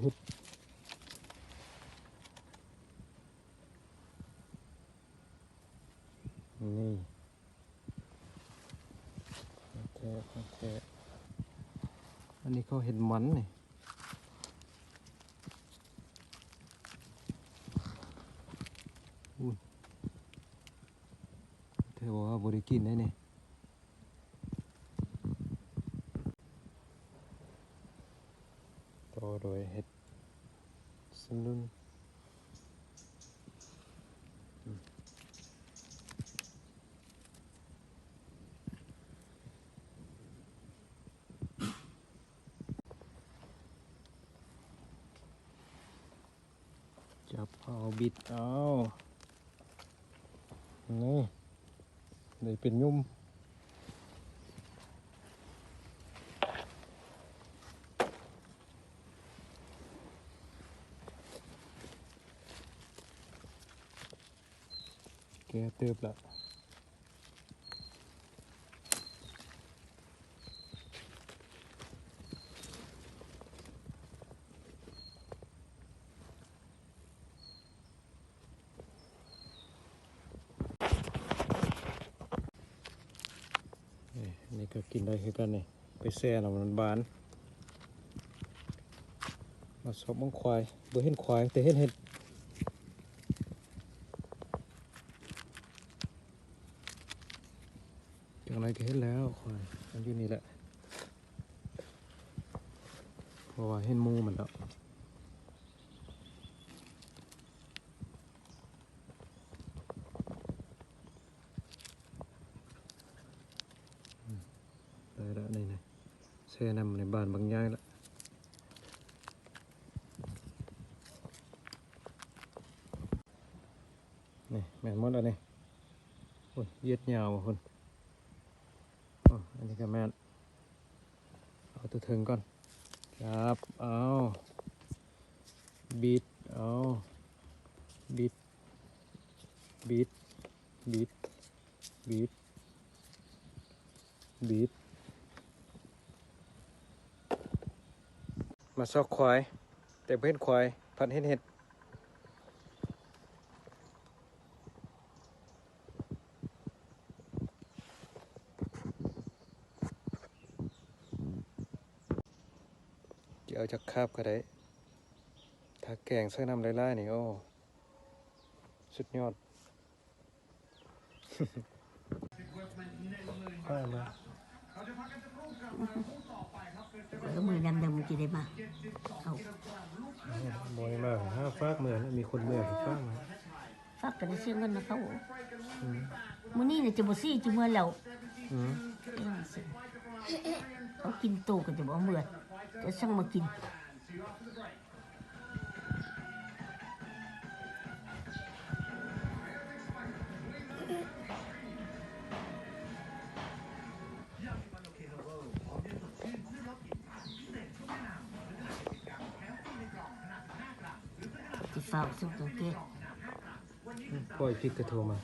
ນີ້ ຂອງແທ້ ຂອງແທ້ ອັນນີ້ເຂົາເຮັດມັນນີ້ ອຸ້ຍ ແຕ່ວ່າບໍ່ໄດ້ກິນໄດ໋ນີ້. ຕໍ່ໂດຍເຫັດສະໜຸ່ນ ຈັບເອົາ ບິດເອົາ ນີ້ ໄດ້ເປັນຫຍຸ່ມ ແກ່ເຕີບລະ. ນີ້ ອັນນີ້ກໍກິນໄດ້ຄືກັນນີ້ ໄປແຊ່ແລ້ວມັນບານ. ມາຊອກເບິ່ງຄວາຍ ບໍ່ເຫັນຄວາຍ ແຕ່ເຫັນເຫັດ. ຈັ່ງໃດກໍເຫັນແລ້ວ ຄວາຍມັນຢູ່ນີ້ແຫຼະ ເພາະວ່າເຫັນໝູ່ມັນແລ້ວ. ອືມ ໄດ້ລະນີ້ນະ ແຊ່ນ້ຳໃນບ້ານບັກໃຫຍ່ລະ ນີ້ແມ່ນໝົດລະນີ້. ໂອ້ຍ ຢຽດຍາວພຸ້ນ ອໍ ອັນນີ້ກໍແມ່ນ ເອົາຕົວເທິງກ່ອນ ຈັບເອົາ ບິດເອົາ ບິດ ບິດ ບິດ ບິດ ບິດ. ມາຊອກຄວາຍ ແຕ່ບໍ່ເຫັນຄວາຍ ພັດເຫັນເຫັດ. ຈະເອົາຈັກຄາບກໍໄດ້ ຖ້າແກງໃສ່ນ້ຳຫຼາຍໆນີ້ ໂອ້ ສຸດຍອດ. ຂ້ອຍເອົາມາ ຂ້ອຍເອົາມືຍາມໃດມັນຊິໄດ້ມາ ເອົາ ບໍ່ໄດ້ມາ ຫາຝາກເມືອນະ ມີຄົນເມືອຝາກມາ ຝາກກໍໄດ້ເສຍເງິນນຳເຂົາ. ອືມ ມື້ນີ້ນະຈະບໍ່ຊີ້ ຈະເມືອແລ້ວ. ອືມ ເຂົາກິນໂຕກໍຈະບໍ່ເອົາເມືອ ຈະສັ່ງມາກິນ. ຊິຟ້າວສົ່ງຕົວເກດ ອືມ ປ່ອຍພິກກະໂທມາ.